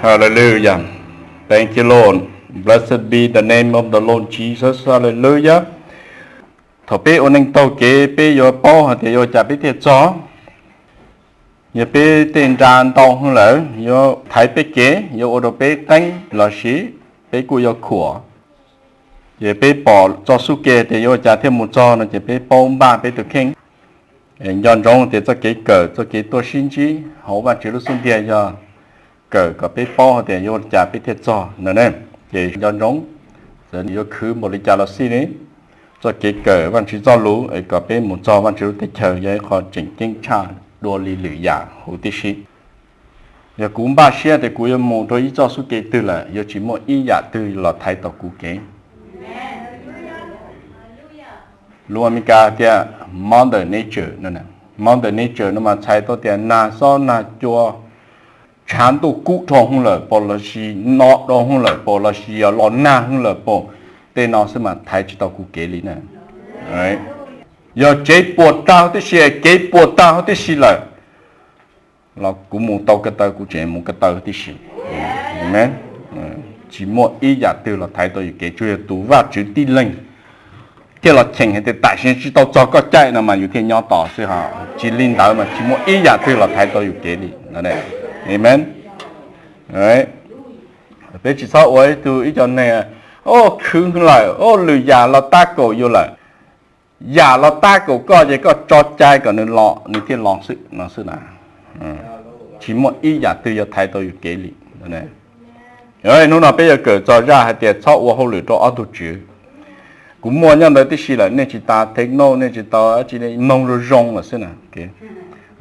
Hallelujah. Thank you, Lord. Blessed be the name of the Lord Jesus. Hallelujah. Thaum peb ua neej taug kev, peb yuav paub hais tias yuav ua cas peb thiaj txog. Yog peb tej nra ntau heev lawm yuav thaiv peb kev, yuav ua rau peb qeeb los sis peb kuj yuav khuam. Ces peb pom txoj xub ke tias yuav ua cas thiaj mus txog no ces peb paub npaj peb tus kheej. Nco ntsoov tias txoj kev kawm, txoj kev tuaj sib ntsib hauv Vajtswv lub xub ntiag yog kawm kom peb paub hais tias yuav ua cas peb thiaj txog no ne. Ces nco ntsoov, txawm yuav khwv npaum li cas los xij ne, txoj kev kawm Vajtswv txoj lus es kom peb mus txog Vajtswv lub teb chaws yog ib qho tseem ceeb tshaj dua li lwm yam huv tib si. Yog kuv npaj siab tias kuv yuav mus rau ib txoj xub ke twg lawm, yuav tsis muaj ib yam twg los thaiv tau kuv kev. Lus Amelikas tias Mother Nature, Mother Nature no mas txhais tau tias nag xob nag cua, tshav ntuj kub dhau heev lawm pom los sis no dhau heev lawm pom los sis yog los nag heev lawm pom, tej no xwb mas thaiv tsis tau kuv kev li na. Yog tsev puas tag huv tib si, kev puas tag huv tib si lawm los kuv mus tau ko taw kuv tseem mus ko taw tib si. Tsis muaj ib yam twg los thaiv tau yus kev tsuas yog tus Vajtswv tib leeg thiaj los cheem hais tias tam sim tsis tau txog koj caij no mas yus thiaj nyob tos xwb ho. Tsis li ntawd mas tsis muaj ib yam twg los thaiv tau yus kev li. Amen. Peb tsis txhob ua ib tug ib co neeg, o, khwv lawm, o, lwm yam los tab kaum yus lawm. Yam los tab kaum koj ces koj tso cai kom nws los nws thiaj los xwb no xwb na. Tsis muaj ib yam twg yuav thaiv tau yus kev li. Hnub no peb yuav kawm txog zaj hais tias txhob ua hauj lwm rau ob tug tswv. Kuv muaj nyob ntawd tib si lawm, nej tsis tas thej noj, nej tsis tau dab tsi, mloog zoo zoo lawm xwb na.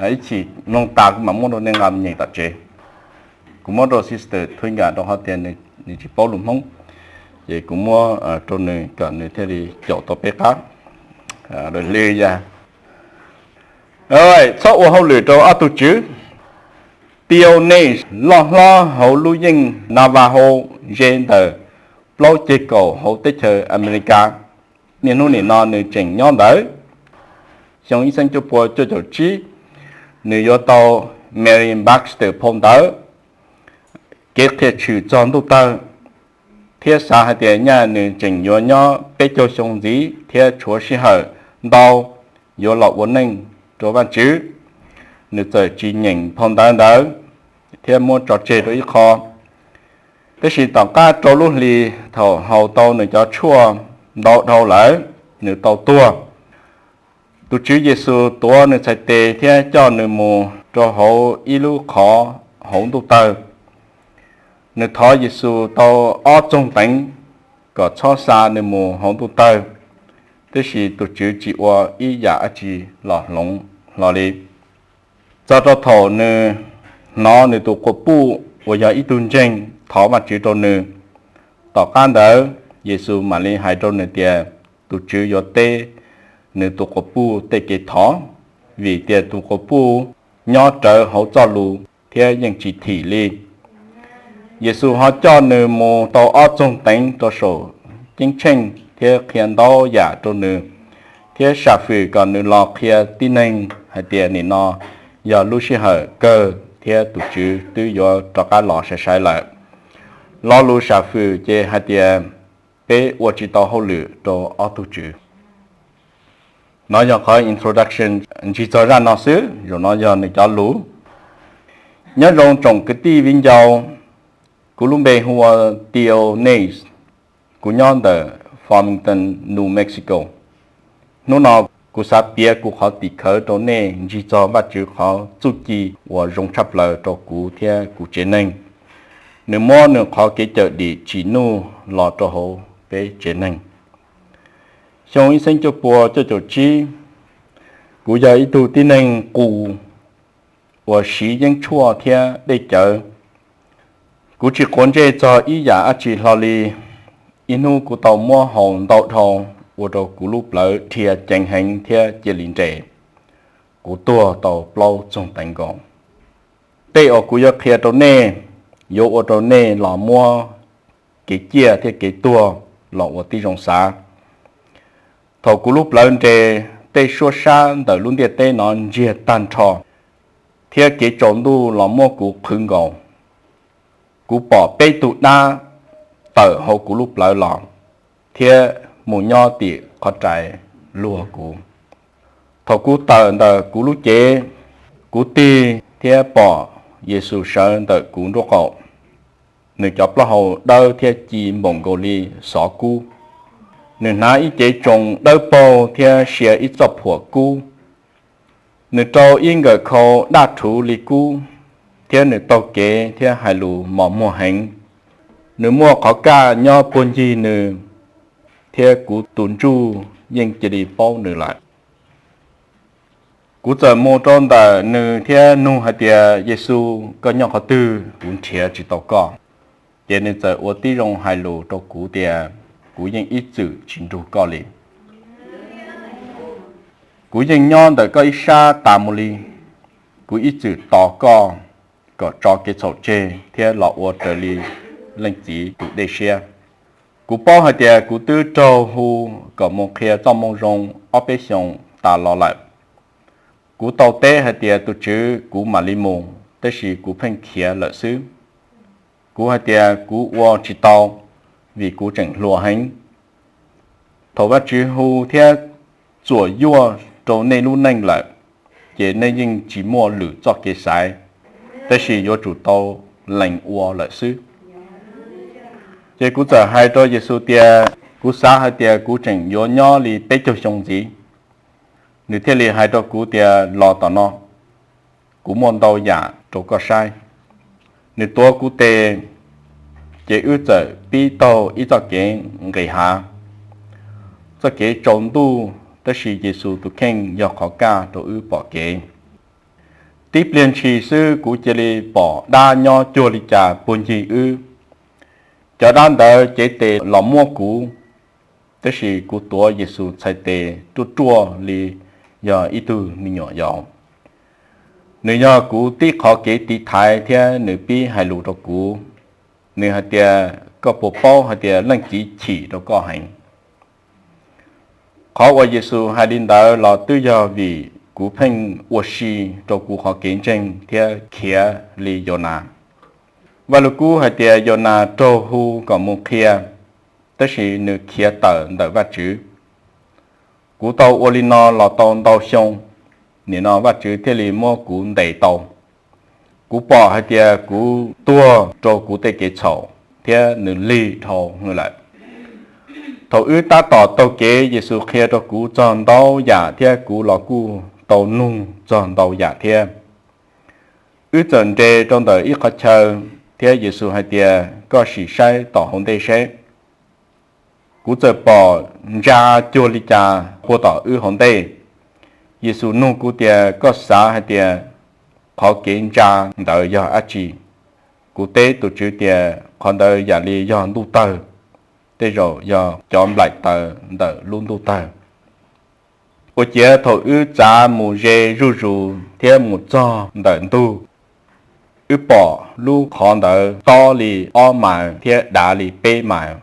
Ib chim mloog tas kuv mam muab rau nej nqa nyeem tom tsev. Kuv muab rau sister Thuy Nkam rau qhov tias nws tsis paub lus Hmoob, ces kuv muab rau nws kom nws thiaj li caum tau peb qab. Li ya, txhob ua hauj lwm rau ob tug tswv. Tio Nash loj hlob hauv lub yeej Navajo ze ntawm plaub ceg kaum hauv teb chaws Amelikas. Niaj hnub nim no nws tseem nyob ntawd. Xyoo ib txhiab cuaj pua cuaj caum tsib, nws yuav tau Marion Baxter phau ntawv kev qhia tshwm txog ntuj tawg, thiab xav hais tias nyaj nws tseem yuav nyob peb caug xyoo ntxiv thiab tshuav sij hawm ntau yuav los ua neej rau Vajtswv. Nws txawm tsis nyeem phau ntawv ntawd thiab muab tso tseg rau ib qho. Tab sis tom qab rau lub hlis thaum haus tau nws cov tshuaj ntau dhau lawm, nws tau tuag. Tus Tswv Yexus tuav nws txhais tes thiab coj nws mus rau hauv ib lub qhov hauv ntuj tawg, nws thov Yexus tau ob txoog teev kom txhob xa nws mus hauv ntuj tawg, tab sis tus Tswv tsis ua ib yam dab tsi los hloov hlo li. Txog rau thaum nws hnov nws tus quas puj uas yog ib tug ntseeg thov Vajtswv rau nws, tom qab ntawd Yexus mam li hais rau nws tias tus Tswv yuav teb nws tus quas puj tej kev thov, vim tias tus quas puj nyob rawv hauv txoj lus thiab yeej tsis thim li. Yexus ho coj nws mus tau ob txoog teev rau saum ceeb tsheej thiab qhia ntau yam rau nws, thiab sam fwm kom nws los qhia tib neeg hais tias nim no yog lub sij hawm kawg thiab tus Tswv twb yuav rov qab los sai sai lawm. Lo lus sam fwm ces hais tias peb ua tsis tau hauj lwm rau ob tug tswv. No yog qhov introduction ntsig txog zaj no xwb, zaum no yog nws cov lus. Nyob zoo tsoom kwv tij viv ncaus, kuv lub npe hu ua Tio Nash, kuv nyob ntawm Farmington, New Mexico. Hnub no kuv xav piav kuv qhov tim khawv rau nej ntsig txog Vajtswv qhov txuj ci uas zoo tshaj plaws rau kuv thiab kuv tsev neeg. Nws muab nws qhov kev cawm dim tsim nuj los rau hauv peb tsev neeg. Xyoo ib txhiab cuaj pua cuaj caum tsib, kuv yog ib tug tib neeg qus uas siv yeeb tshuaj thiab dej cawv. Kuv tsis quav ntsej txog ib yam dab tsi hlo li. Ib hnub kuv tau muab haus ntau dhau, ua rau kuv lub plawv dhia ceev heev thiab cia li nres. Kuv tuag tau plaub txoog teev nkaus. Tej uas kuv yuav qhia rau nej, yuav ua rau nej los muab kev ciaj thiab kev tuag los ua tib zoo xav. Thaum kuv lub plawv nres, tej suab sab ntawm lub ntiaj teb no ntsiag tag nrho, thiab kev tsaus ntuj los muab kuv qhwv nkaus. Kuv pom peb tug dab tawm hauv kuv lub plawv los, thiab mus nyob tim qhov rais luag kuv. Thaum kuv tawm ntawm kuv lub cev, kuv tig thiab pom Yexus sawv ntawm kuv nraub qaum. Nws cov plaub hau dawb thiab ci npaum nkaus li xov kub. Nws hnav ib cev tsoos dawb paug thiab sia ib txoj phuam kub. Nws rau ib nkawm khau daj rhuv li kub, thiab nws taug kev thiab hais lus mos muag heev. Nws muaj qhov kaj nyob puag ncig nws, thiab kuv tus ntsuj yeej cia li paub nws lawm. Kuv txawm mus rau ntawm nws thiab nug hais tias, Yexus, koj nyob qhov twg? Kuv nrhiav tsis tau koj. Ces nws txawm ua tib zoo hais lus rau kuv tias, Kuv yeej ib txwm tsis nrug koj li. Kuv yeej nyob ntawm koj ib sab tas mus li. Kuv ib txwm tos koj kom tso kev txhaum tseg thiab los ua raws li Leej Txiv tus dej siab. Kuv paub hais tias kuv twb raug hu kom mus qhia Txoj Moo Zoo ob peb xyoos tas los lawm. Kuv tau teb hais tias, Tus Tswv, kuv mam li mus, tab sis kuv pheej khiav lawm xwb. Kuv hais tias, Kuv ua tsis tau, vim kuv tseem hluas heev. Thaum Vajtswv hu thiab txuam yuaj rau nej lub neej lawm, ces nej yeej tsis muaj lwm txoj kev xaiv, tab sis yuav tsum tau lees ua lawm xwb. Ces kuv txawm hais rau Yexus tias, Kuv xav hais tias kuv tseem yuav nyob li peb caug xyoo ntxiv. Nws thiaj li hais rau kuv tias, Los tom no, kuv muaj ntau yam rau koj saib. Nws tuav kuv tes, ces wb txawm pib taug ib txoj kev nqis hav. Txoj kev tsaus ntuj, tab sis Yexus tus kheej yog qhov kaj rau wb pom kev. Tib pliag ntshis xwb kuv cia li pom dab nyob cuag li cas puag ncig wb. Cov dab ntawd cev tes los muab kuv, tab sis kuv tuav Yexus txhais tes ruaj ruaj li yog ib tug me nyuam yaus. Nws yog kuv tib qhov kev tiv thaiv thiab nws pib hais lus rau kuv. Nws hais tias, Koj puas paub hais tias Leej Txiv chim rau koj heev? Qhov uas Yexus hais li ntawd los twb yog vim kuv pheej ua si rau kuv qhov kev ntseeg thiab khiav li Yaunas. Vaj Lug Kub hais tias Yaunas raug hu kom mus qhia, tab sis nws khiav tawm ntawm Vajtswv. Kuv tau ua li no los tau ntau xyoo, nim no Vajtswv thiaj li muab kuv ntes tau. Kuv pom hais tias kuv tuag rau kuv tej kev txhaum, thiab nws lig dhau lawm. Thaum wb tab tom taug kev, Yexus qhia rau kuv txog ntau yam thiab kuv los kuj tau nug txog ntau yam thiab. Wb txawm nres rau ntawm ib qhov chaw, thiab Yexus hais tias, Koj sim saib tom hauv ntej seb. Kuv txawm pom ntsa cuag li cas puag tom wb hauv ntej. Yexus nug kuv tias, Koj xav hais tias qhov kev ntsa ntawd yog dab tsi? Kuv teb tus Tswv tias, Qhov ntawd yam li yog ntuj tawg, tej zaum yog cov nplaim taws ntawm lub ntuj tawg. Ua ciav thaum wb txav mus ze zuj zus thiab mus txog ntawm ntug, wb pom lub qhov ntawd tob li ob mais thiab dav li peb mais.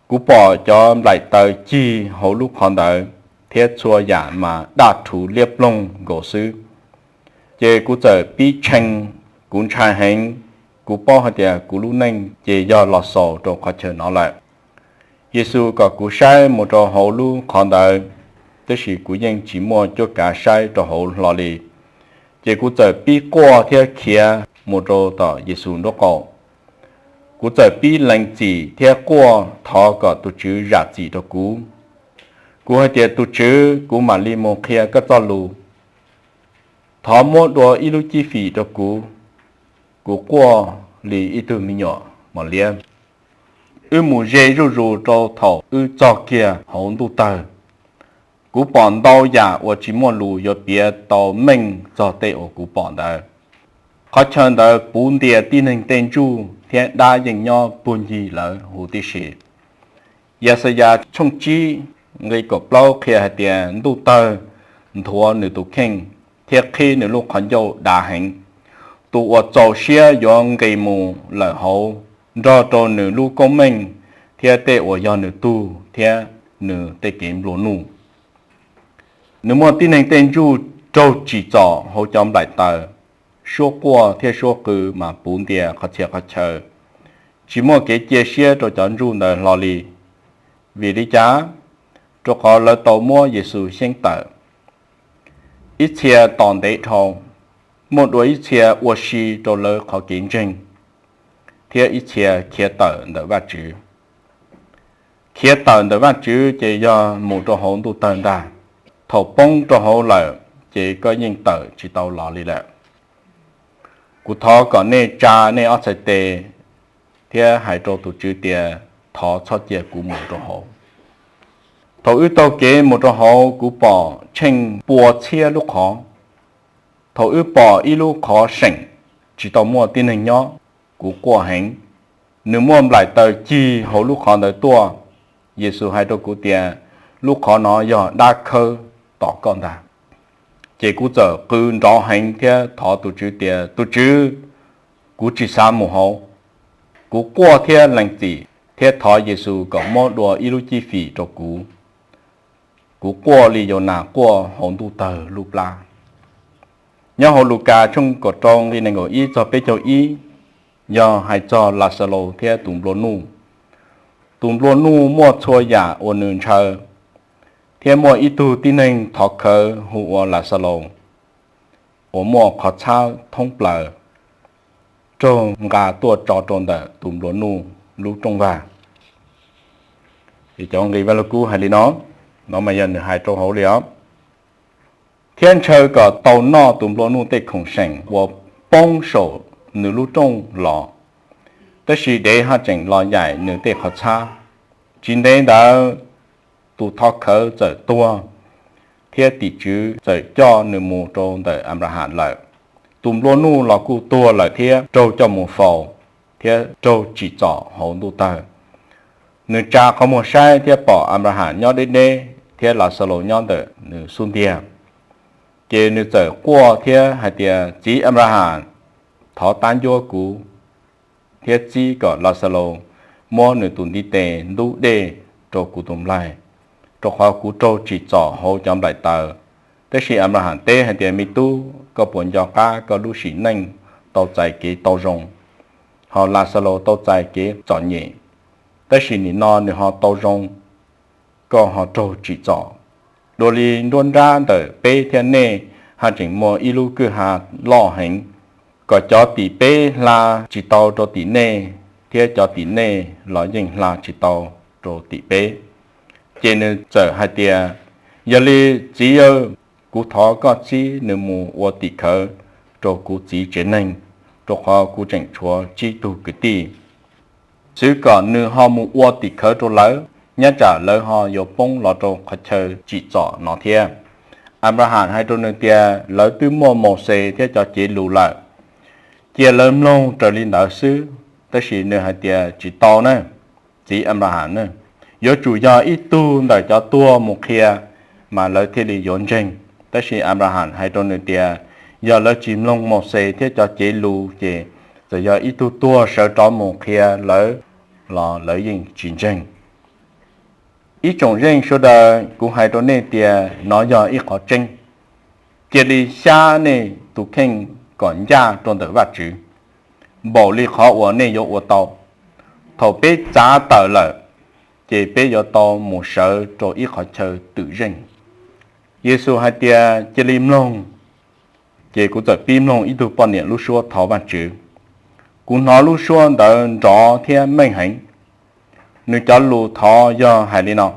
Kuv pom cov nplaim taws cig hauv lub qhov ntawd, thiab txhua yam mas daj rhuv liab ploog nkaus xwb. Ces kuv txawm pib tshee, kuv ntshai heev, kuv paub hais tias kuv lub neej ces yog los xaus rau qhov chaw no lawm. Yexus kom kuv saib mus rau hauv lub qhov ntawd, tab sis kuv yeej tsis muaj cuab kav saib rau hauv hlo li. Ces kuv txawm pib quaj thiab khiav mus rau tom Yexus nraub qaum. Kuv txawm pib lees txim thiab quaj thov kom tus Tswv zam txim rau kuv. Kuv hais tias, Tus Tswv, kuv mam li mus qhia koj txoj lus. Thov muab dua ib lub cib fim rau kuv. Kuv quaj li ib tug me nyuam mos liab. Wb mus ze zuj zus rau thaum wb txog kiag hauv ntuj tawg. Kuv pom ntau yam uas tsis muaj lus yuav piav tau meej txog tej uas kuv pom ntawd. Qhov chaw ntawd puv ntias tib neeg tej ntsuj thiab dab yeej nyob puag ncig lawv huv tib si. Yaxayas tshooj tsib nqe kaum plaub qhia hais tias ntuj tawg nthuav nws tus kheej, thiab qhib nws lub qhov ncauj dav heev. Tus uas txaus siab yuav nqis mus lawm hauv, nrog rau nws lub koob meej thiab tej uas yog nws tug thiab nws tej kev nplua nuj. Nws muaj tib neeg tej ntsuj raug tsim txom hauv cov nplaim taws, suab quaj thiab suab qw mas puv ntias qhov txhia qhov chaw, tsis muaj kev cia siab rau cov ntsuj ntawd hlo li. Vim li cas? Rau qhov lawv tau muab Yexus xyeeb tawm. Ib txhia tos ntev dhau, muaj dua ib txhia ua si rau lawv qhov kev ntseeg, thiab ib txhia khiav tawm ntawm Vajtswv. Khiav tawm ntawm Vajtswv ces yog mus rau hauv ntuj tawg ntag. Thaum poob rau hauv lawm, ces koj yeej tawm tsis tau los li lawm. Kuv thov kom nej tsa nej ob txhais tes thiab hais rau tus Tswv tias, thov txhob cia kuv mus rau hauv. Thaum wb taug kev mus rau hauv, kuv pom tsheej pua txhiab lub qhov. Thaum wb pom ib lub qhov seem tsis tau muaj tib neeg nyob, kuv quaj heev. Nws muaj nplaim taws cig hauv lub qhov ntawd tuaj. Yexus hais rau kuv tias, lub qhov no yog dab khawb tos koj ntag. Ces kuv txawm qw nrov heev thiab thov tus Tswv tias, tus Tswv, kuv tsis xav mus hauv. Kuv quaj thiab lees txim thiab thov Yexus kom muab dua ib lub cib fim rau kuv. Kuv quaj li Yaunas quaj hauv ntuj tawg lub plab. Nyob hauv Lukas tshooj kaum rau nqe nees nkaum ib txog peb caug ib, yog hais txog Laxalus thiab tus nplua nuj. Tus nplua nuj muaj txhua yam uas nws ntshaw, thiab muaj ib tug tib neeg thov khawv hu ua Laxalus, uas muaj qhov txhab thoob plaws raug nqa tuaj tso rau ntawm tus nplua nuj lub rooj vag. Ces cov nqi Vaj Lug Kub hais li no, no mas yog nws hais rau hauv li os. Thiab ntshaw kom tau noj tus nplua nuj tej khoom seem uas poob saum nws lub rooj los, tab sis dev haj tseem los yaim nws tej qhov txhab. Tsis ntev ntawd, tus thov khawv txawm tuag, thiab tim tswv txawm coj nws mus rau ntawm Anplaham lawm. Tus nplua nuj los kuj tuag lawm thiab raug coj mus faus, thiab raug tsim txom hauv ntuj tawg. Nws tsa qhov muag saib thiab pom Anplaham nyob deb deb thiab Laxalus nyob ntawm nws xub ntiag. Ces nws txawm quaj thiab hais tias, txiv Anplaham, thov tab ncuab kuv thiab txib kom Laxalus muab nws tus ntiv tes ntub dej rau kuv tus nplaig, rau qhov kuv raug tsim txom hauv cov nplaim taws. Tab sis Anplaham teb hais tias, me tub, koj puas nco qab koj lub sim neej tau txais kev tau zoo, hos Laxalus tau txais kev txom nyem? Tab sis nim no nws ho tau zoo, koj ho raug tsim txom. Dua li nruab nrab ntawm peb thiab nej haj tseem muaj ib lub kwj ha loj heev, kom cov tim peb hla tsis tau rau tim nej, thiab cov tim nej los yeej hla tsis tau rau tim peb. Ces nws txawm hais tias, yog li, txiv aw, kuv thov koj txib nws mus ua tim khawv rau kuv txiv tsev neeg, rau qhov kuv tseem tshuav tsib tug kwv tij. Xwv kom nws ho mus ua tim khawv rau lawv, nyob tsam lawv ho yuav poob los rau qhov chaw tsim txom no thiab. Anplaham hais rau nws tias, lawv twb muaj Mauxes thiab cov cev lus lawm, cia lawv mloog raws li ntawd xwb. Tab sis nws hais tias, tsis tau na, txiv Anplaham, yuav tsum yog ib tug ntawm cov tuag mus qhia, mas lawv thiaj li yuav ntseeg. Tab sis Anplaham hais rau nws tias, yog lawv tsis mloog Mauxes thiab cov cev lus ces txawm yog ib tug tuag sawv rov mus qhia lawv los lawv yeej tsis ntseeg. Ib tsoom zeej sawv daws, kuv hais rau nej tias nov yog ib qhov tseeb. Cia li xyab nej tus kheej kom ncaj rau ntawm Vajtswv, npaum li qhov uas nej yuav ua tau. Thaum peb txav tawm lawm, ces peb yuav tau mus sawv rau ib qhov chaw twm zeej. Yexus hais tias, cia li mloog. Ces kuv txawm pib mloog ib tug poj niam lub suab thov Vajtswv. Kuv hnov lub suab ntawd nrov thiab meej heev. Nws cov lus thov yog hais li no: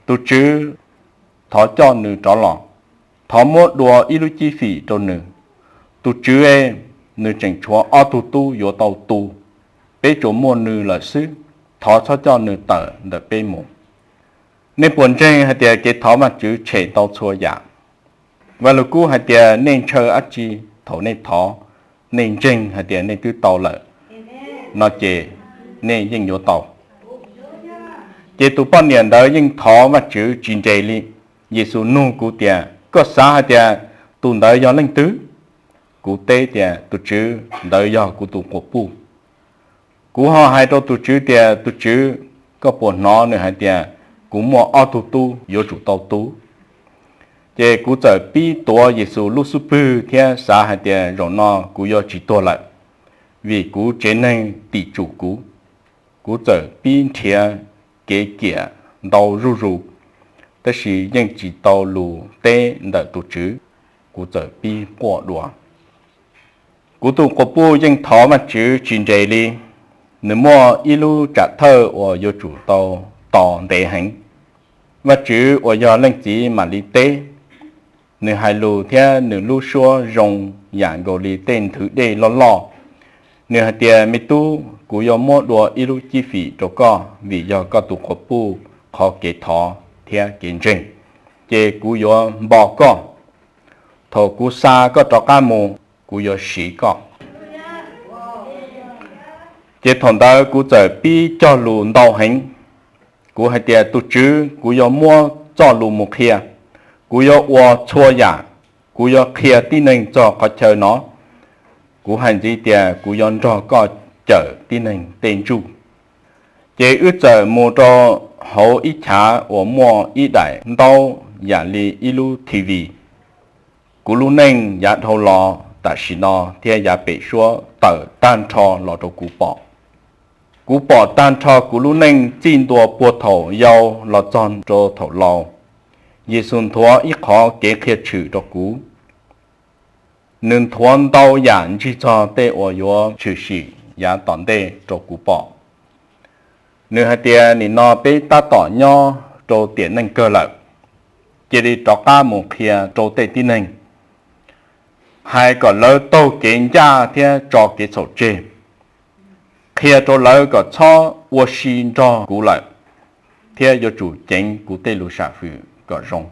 Tus Tswv, thov coj nws rov los. Thov muab dua ib lub cib fim rau nws. Tus Tswv, nws tseem tshuav ob tug tub yuav tau tu. Peb tsuas muaj nws lawm xwb. Thov txhob coj nws tawm ntawm peb mus. Nej puas ntseeg hais tias kev thov Vajtswv tshem tau txhua yam? Vaj Lug Kub hais tias, nej ntshaw dab tsi thaum nej thov, nej ntseeg hais tias nej twb tau lawm no ces nej yeej yuav tau. Ces tus poj niam ntawd yeej thov Vajtswv tsis nres li. Yexus nug kuv tias, koj xav hais tias tus ntawd yog leej twg? Kuv teb tias, tus Tswv, ntawd yog kuv tus quas puj. Kuv ho hais rau tus Tswv tias, tus Tswv, koj puas hnov nws hais tias, kuv muaj ob tug tub yuav tsum tau tu? Ces kuv txawm pib tuav Yexus lub xub pwg thiab xav hais tias zaum no kuv yuav tsis tuag lawm, vim kuv tsev neeg tim tsum kuv. Kuv txawm pib nrhiav kev kiam ntau zuj zus, tab sis yeej tsis tau lus teb ntawm tus Tswv, kuv txawm pib quaj dua. Kuv tus quas puj yeej thov Vajtswv tsis nres li, nws muaj ib lub tsam thawj uas yuav tsum tau tos ntev heev. Vajtswv uas yog Leej Txiv mam li teb. Nws hais lus thiab nws lub suab zoo yam nkaus li tej nthwv dej loj loj. Nws hais tias, Me tub, kuv yuav muab dua ib lub cib fim rau koj vim yog koj tus quas puj qhov kev thov thiab kev ntseeg, ces kuv yuav npo koj. Thaum kuv xa koj rov qab mus, kuv yuav siv koj. Ces thaum ntawd kuv txawm pib cog lus ntau heev. Kuv hais tias, Tus Tswv, kuv yuav muab txoj lus mus qhia. Kuv yuav ua txhua yam. Kuv yuav qhia tib neeg txog qhov chaw no. Kuv hais ntxiv tias kuv yuav nrog koj cawm tib neeg tej ntsuj. Ces wb txawm mus rau hauv ib chav uas muaj ib daim ntaub yam li ib lub T V. Kuv lub neej yav dhau los tam sim no thiab yav pem suab tawm tag nrho los rau kuv pom. Kuv pom tag nrho kuv lub neej txij ntua puag thaum yau los txog rau thaum laus. Yexus nthuav ib qhov kev qhia tshwm rau kuv. Nws nthuav ntau yam ntsig txog tej uas yuav tshwm sim yav tom ntej rau kuv pom. Nws hais tias, Nim no peb tab tom nyob rau tiam neej kawg lawm, cia li rov qab mus qhia rau tej tib neeg, hais kom lawv taug kev ncaj thiab tso kev txhaum tseg. Qhia rau lawv kom txhob ua si nrog kuv lawm, thiab yuav tsum ceev kuv tej lus sam fwm kom zoo.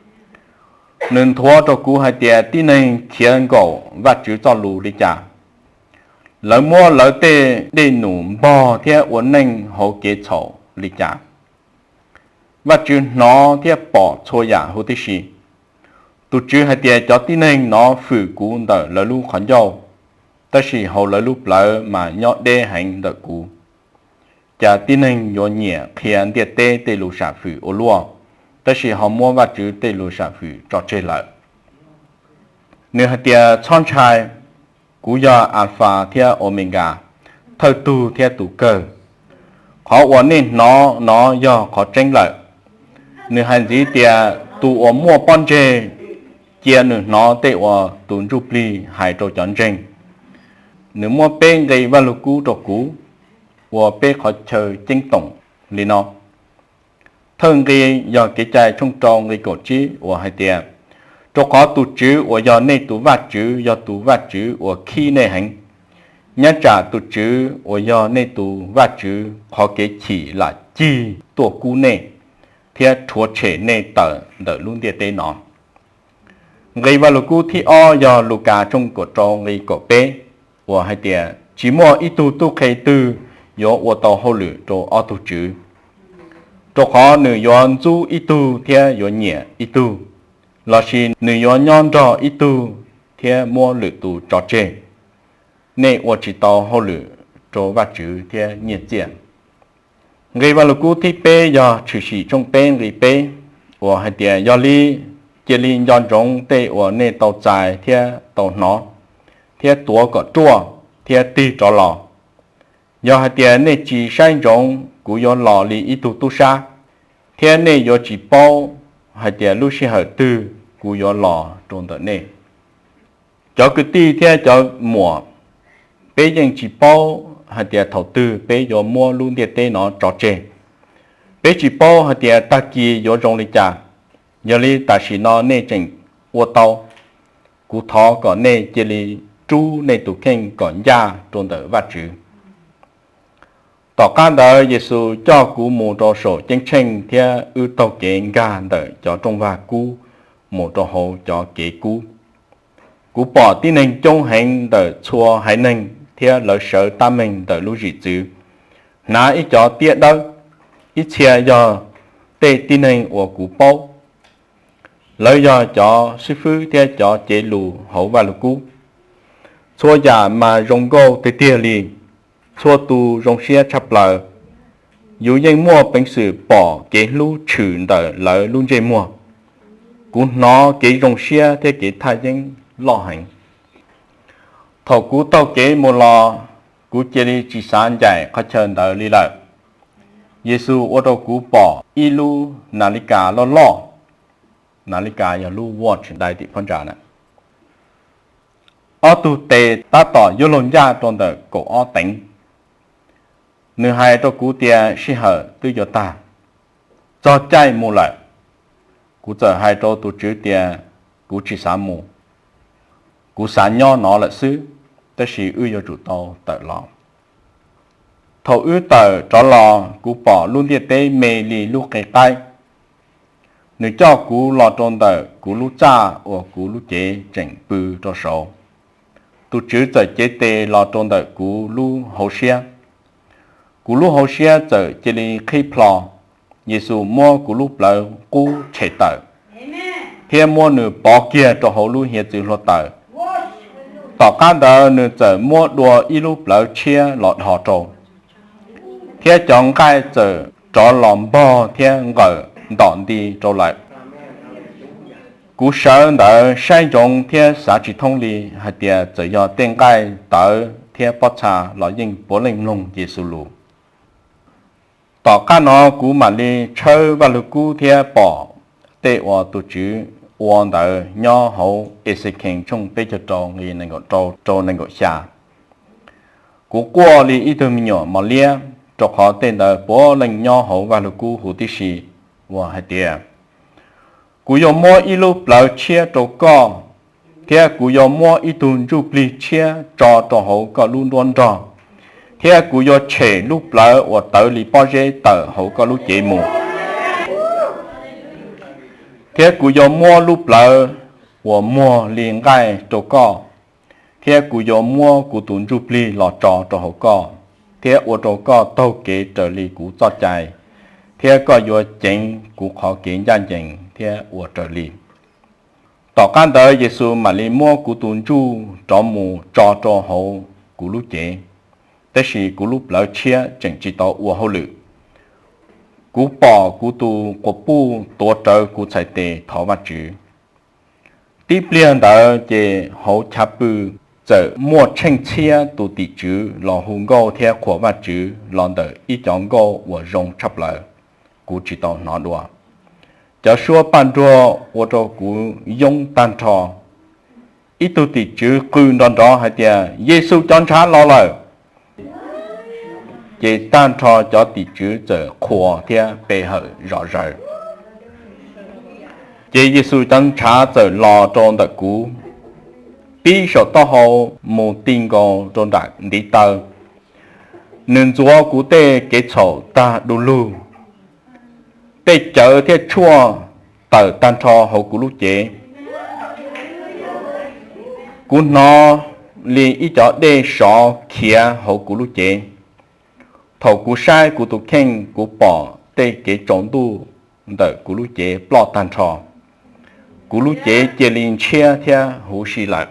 Nws nthuav rau kuv hais tias tib neeg khiav nkaum Vajtswv txoj lus li cas, lawv muab lawv tej dej num npog thiab ua neej hauv kev txhaum li cas. Vajtswv hnov thiab pom txhua yam huv tib si. Tus Tswv hais tias cov tib neeg no fwm kuv ntawm lawv lub qhov ncauj, tab sis hauv lawv lub plawv mas nyob deb heev ntawm kuv. Cas tib neeg yuav nyiam qhia ntiaj teb tej lus sam fwm ua luaj, tab sis ho muab Vajtswv tej lus sam fwm tso tseg lawm. Nws hais tias, Txhob ntshai, kuv yog Alfas thiab Omekas, thawj tug thiab tus kawg. Qhov uas nej hnov no yog qhov tseeb lawm. Nws hais ntxiv tias, Tus uas muaj pob ntseg, cia nws hnov tej uas tus ntsuj plig hais rau cov ntseeg. Nws muab peb nqe Vajluskub rau kuv ua peb qhov chaw ceeb toom li no. Thawj nqe yog Kev cai tshooj rau nqe kaum tsib uas hais tias, Rau qhov tus Tswv uas yog nej tus Vajtswv yog tus Vajtswv uas khib nej heev. Nyob tsam tus Tswv uas yog nej tus Vajtswv qhov kev chim lam cig tuaj kub nej thiab rhuav tshem nej tawm ntawm lub ntiaj teb no. Nqe Vajluskub thib ob yog Lukas tshooj kaum rau nqe kaum peb uas hais tias, Tsis muaj ib tug tub qhe twg yuav ua tau hauj lwm rau ob tug tswv, rau qhov nws yuav ntxub ib tug thiab yuav nyiam ib tug, lossis nws yuav nyob nrog ib tug thiab muab lwm tus tso tseg. Nej ua tsis tau hauj lwm rau Vajtswv thiab nyiaj txiaj. Nqe Vajluskub thib peb yog Tshwm sim tshooj peb nqe peb uas hais tias, Yog li, cia li nco ntsoov tej uas nej tau txais thiab tau hnov, thiab tuav kom ruaj thiab tig rov los. Yog hais tias nej tsis saib ntsoov, kuv yuav los li ib tug tub sab, thiab nej yuav tsis paub hais tias lub sij hawm twg kuv yuav los rau ntawm nej. Cov kwv tij thiab cov muam, peb yeej tsis paub hais tias thaum twg peb yuav muab lub ntiaj teb no tso tseg. Peb tsis paub hais tias tag kis yuav zoo li cas. Yog li tam sim no nej tseem ua tau, kuv thov kom nej cia li rub nej tus kheej kom ncaj rau ntawm Vajtswv. Tom qab ntawd Yexus coj kuv mus rau saum ceeb tsheej thiab wb taug kev nkag ntawm cov rooj vag kub mus rau hauv cov kev kub. Kuv pom tib neeg coob heev ntawm txhua haiv neeg thiab lawv sawv tab meeg ntawm lub zwm txwv, hnav ib co tiab dawb. Ib txhia yog tej tib neeg uas kuv paub, lawv yog cov xib fwb thiab cov cev lus hauv Vajluskub. Txhua yam mas zoo nkauj tiag tiag li, txhua tus zoo siab tshaj plaws. Yus yeej muaj peev xwm pom kev hlub tshwm ntawm lawv lub ntsej muag. Kuv hnov kev zoo siab thiab kev thaj yeeb loj heev. Thaum kuv taug kev mus los, kuv cia li tsis xav ncaim qhov chaw ntawd li lawm. Yexus ua rau kuv pom ib lub nas li kas loj loj, nas li kas yog lub watch dai tim phab ntsa na, ob tug tes tab tom yuav luag ncaj rau ntawm kaum ob teev. Nws hais rau kuv tias sij hawm twb yuav tag, txog caij mus lawm. Kuv txawm hais rau tus tswv tias kuv tsis xav mus, kuv xav nyob no lawm xwb, tab sis wb yuav tsum tau tawm los. Thaum wb tawm rov los, kuv pom lub ntiaj teb me li lub qe qaib. Nws coj kuv los rau ntawm kuv lub txaj uas kuv lub cev tseem pw rau saud. Tus tswv txawm cev tes los rau ntawm kuv lub hauv siab. Kuv lub hauv siab txawm cia li qhib plho. Yexus muab kuv lub plawv qub tshem tawm, thiab muab nws pov kiag rau hauv lub hiav txwv hluav taws. Tom qab ntawd nws txawm muab dua ib lub plawv tshiab los dhos rau, thiab cov nqaij txawm rov los npog thiab nqawm ntom nti rau lawm. Kuv sawv ntawd saib ntsoov thiab xav tsis thoob li hais tias txawm yog tej nqaij tawv thiab pob txha los yeej puav leej mloog Yexus lus. Tom qab no kuv mam li tshawb Vaj Lug Kub thiab pom tej uas tus Tswv ua ntawd nyob hauv Exekees tshooj peb caug rau nqe nees nkaum rau rau nees nkaum xya. Kuv quaj li ib tug me nyuam mos liab, rau qhov tej ntawd puav leej nyob hauv Vaj Lug Kub huv tib si, uas hais tias, Kuv yuav muab ib lub plawv tshiab rau koj, thiab kuv yuav muab ib tug ntsuj plig tshiab tso rau hauv koj lub nruab nrog, thiab kuv yuav tshem lub plawv uas tawv li pob zeb tawm hauv koj lub cev mus, thiab kuv yuav muab lub plawv uas muag li nqaij rau koj, thiab kuv yuav muab kuv tus ntsuj plig los tso rau hauv koj, thiab ua rau koj taug kev raws li kuv txoj cai, thiab koj yuav ceev kuv qhov kev ncaj ncees thiab ua raws li. Tom qab ntawd Yexus mam li muab kuv tus ntsuj rov mus tso rau hauv kuv lub cev, tab sis kuv lub plawv tshiab tseem tsis tau ua hauj lwm. Kuv pom kuv tus quas puj tuav rawv kuv txhais tes thov Vajtswv. Tib pliag ntawd ces hauv chav pw txawm muaj tsheej txhiab tus tim tswv los hu nkauj thiab qhuas Vajtswv los ntawm ib cov nkauj uas zoo tshaj plaws, kuv tsis tau hnov dua. Cov suab paj nruag ua rau kuv yoob tag nrho. Ib tug tim tswv qw nrov nrov hais tias, Yexus cov ntshav los lawm! Ces tag nrho cov tim tswv txawm qhuas thiab pe hawm zom zaws. Ces Yexus cov ntshav txawm los rau ntawm kuv, pib saum taub hau mus ti nkaus rau nram ntiv taw. Nws ntxuav kuv tej kev txhaum tag du lug, tej cawv thiab tshuaj tawm tag nrho hauv kuv lub cev. Kuv hnov li ib cov dej sov khiav hauv kuv lub cev. Thaum kuv saib kuv tus kheej, kuv pom tej kev tsaus ntuj ntawm kuv lub cev ploj tag nrho. Kuv lub cev cia li ntshiab thiab huv si lawm.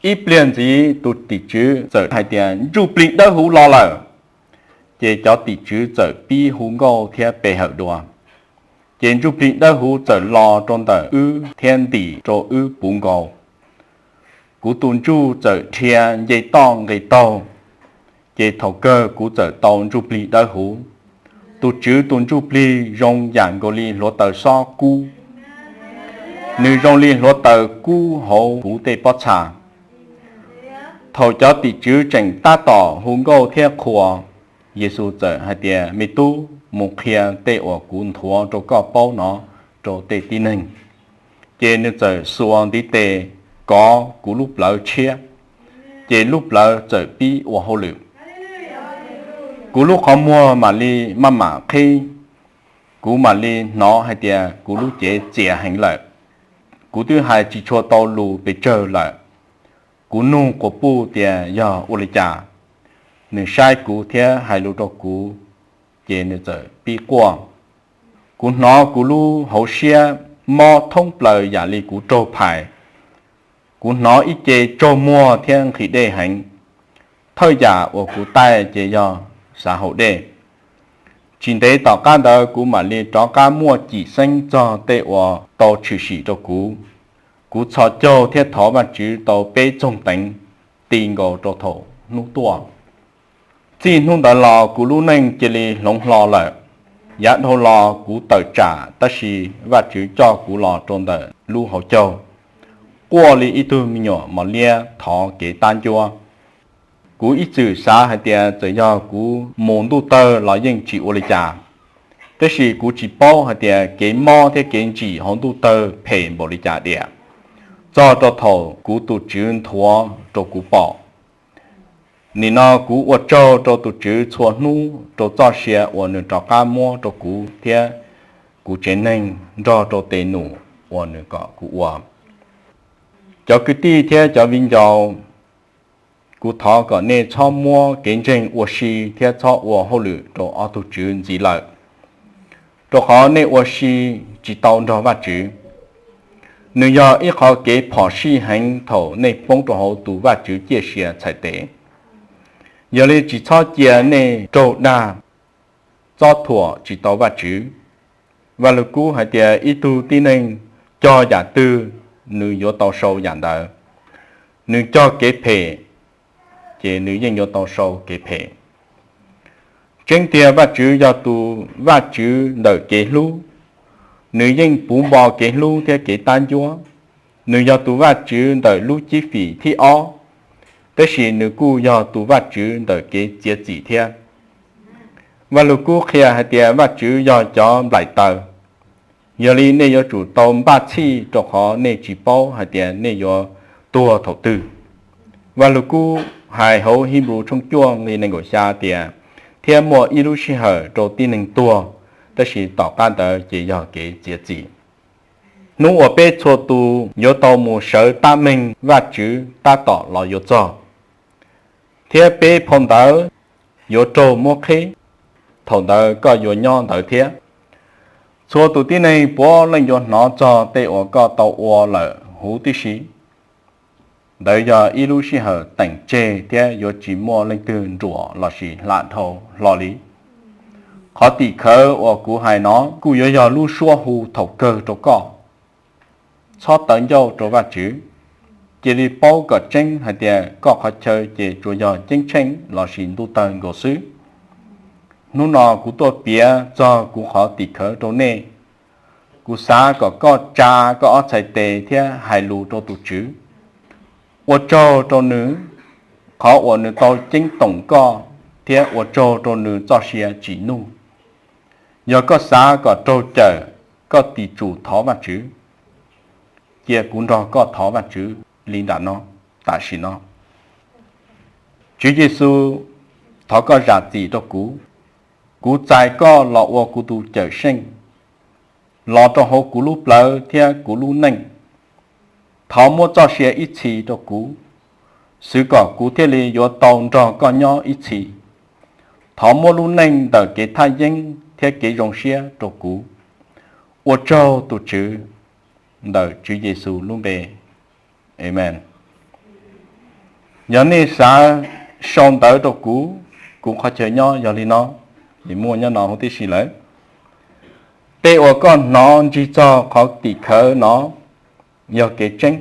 Ib pliag ntxiv tus tim tswv txawm hais tias, Ntsuj Plig Dawb Huv los lawm! Ces cov tim tswv txawm pib hu nkauj thiab pe hawm dua. Ces Ntsuj Plig Dawb Huv txawm los rau ntawm wb thiab ntim rau wb puv nkaus. Kuv tus ntsuj txawm dhia nce toj nqis taug, ces thaum kawg kuv txawm tau Ntsuj Plig Dawb Huv. Tus Tswv tus Ntsuj Plig zoo yam nkaus li hluav taws xob kub. Nws zoo li hluav taws kub hauv kuv tej pob txha. Thaum cov tim tswv tseem tab tom hu nkauj thiab qhuas, Yexus txawm hais tias, Me tub, mus qhia tej uas kuv nthuav rau koj paub no rau tej tib neeg. Ces nws txawm xuas ntiv tes kov kuv lub plawv tshiab, ces lub plawv txawm pib ua hauj lwm. Kuv lub qhov muag mam li maj mam qhib, kuv mam li hnov hais tias kuv lub cev txias heev lawm. Kuv twb hais tsis tshua tau lus pes tsawg lawm. Kuv nug quas puj tias yog ua li cas, nws saib kuv thiab hais lus rau kuv, ces nws txawm pib quaj. Kuv hnov kuv lub hauv siab mob thoob plaws yam li kuv raug phais. Kuv hnov ib ce tsaug muag thiab nqhis dej heev. Thawj yam uas kuv taij ces yog xav haus dej. Tsis ntev tom qab ntawd kuv mam li rov qab muaj cim xeeb txog tej uas tau tshwm sim rau kuv. Kuv txhos caug thiab thov Vajtswv tau peb txoog teev ti nkaus rau thaum hnub tuaj. Txij hnub ntawd los kuv lub neej cia li hloov hlo lawm. Yav dhau los kuv tawm tsam, tab sis Vajtswv coj kuv los rau ntawm lub hauv caug, quaj li ib tug me nyuam mos liab thov kev tab ncuab. Kuv ib txwm xav hais tias txawm yog kuv mus ntuj tawg los yeej tsis ua li cas, tab sis kuv tsis paub hais tias kev mob thiab kev ntsim hauv ntuj tawg phem npaum li cas diam, txog rau thaum kuv tus Tswv nthuav rau kuv pom. Nim no kuv ua tsaug rau tus Tswv txhua hnub rau txoj sia uas nws rov qab muab rau kuv thiab kuv tsev neeg nrog rau tes num uas nws kom kuv ua. Cov kwv tij thiab cov viv ncaus, kuv thov kom nej txhob muab kev ntseeg ua si thiab txhob ua hauj lwm rau ob tug tswv ntxiv lawm, rau qhov nej ua si tsis tau nrog Vajtswv. Nws yog ib qhov kev phom sij heev thaum nej poob rau hauv tus Vajtswv ciaj sia txhais tes. Yog li tsis txhob cia nej raug dag, txob thuam tsis tau Vajtswv. Vaj Lug Kub hais tias ib tug tib neeg cog yam twg, nws yuav tau sau yam ntawd. Nws cog kev phem, ces nws yeej yuav tau sau kev phem. Tseeb tiag Vajtswv yog tus Vajtswv ntawm kev hlub, nws yeej puv npo kev hlub thiab kev tab ncuab. Nws yog tus Vajtswv ntawm lub cib fim thib ob, tab sis nws kuj yog tus Vajtswv ntawm kev txiav txim thiab. Vaj Lug Kub qhia hais tias Vajtswv yog cov nplaim taws, yog li nej yuav tsum tau npaj txhij rau qhov nej tsis paub hais tias nej yuav tuag thaum twg. Vaj Lug Kub hais hauv Hib Npus tshooj cuaj nqe nees nkaum xya tias, thiab muaj ib lub sij hawm rau tib neeg tuag, tab sis tom qab ntawd ces yog kev txiav txim. Hnub uas peb txhua tus yuav tau mus sawv tab meeg Vajtswv tab tom los yuav txog, thiab peb phau ntawv yuav raug muab qheb. Thaum ntawd koj yuav nyob ntawd thiab. Txhua tus tib neeg puav leej yuav hnov txog tej uas koj tau ua lawm huv tib si. Ntawd yog ib lub sij hawm teem tseg thiab yuav tsis muaj leej twg nruam lossis hla dhau hlo li. Qhov tim khawv uas kuv hais no kuj yuav yog lub suab hu thaum kawg rau koj. Txhob tawv ncauj rau Vajtswv. Cia li paub kom tseeb hais tias koj qhov chaw ces tsuas yog ceeb tsheej lossis ntuj tawg nkaus xwb. Hnub no kuv tuaj piav txog kuv qhov tim khawv rau nej. Kuv xav kom koj tsa koj ob txhais tes thiab hais lus rau tus Tswv. Ua tsaug rau nws, qhov uas nws tau ceeb toom koj, thiab ua tsaug rau nws txoj sia tsim nuj. Yog koj xav kom raug cawm, koj tim tsum thov Vajtswv. Cia kuv nrog koj thov Vajtswv li nram no, tam sim no. Tswv Yexus, thov koj zam txim rau kuv. Kuv txais koj los ua kuv tus Cawmseej, los rau hauv kuv lub plawv thiab kuv lub neej. Thov muab txoj sia ib txhis rau kuv, xwv kom kuv thiaj li yuav tau nrog koj nyob ib txhis. Thov muab lub neej ntawm kev thaj yeeb thiab kev zoo siab rau kuv. Ua tsaug tus Tswv, ntawm Tswv Yexus lub npe, amees. Yog nej xav sau ntawv rau kuv, kuv qhov chaw nyob yog li no, es muaj nyob no huv tib si lawm. Tej uas koj hnov ntsig txog qhov tim khawv no yog kev tseeb.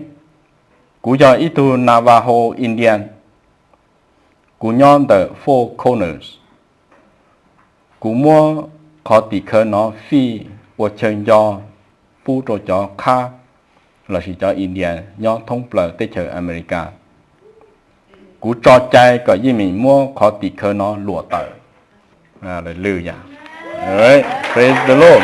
Kuv yog ib tug Navajo Indian. Kuv nyob ntawm Four Corners. Kuv muab qhov tim khawv no fij ua chaw nco pub rau cov qhab lossis cov Indian nyob thoob plaws teb chaws Amelikas. Kuv tso cai kom yeej meem muab qhov tim khawv no luam tawm. Aleluya. Praise the Lord.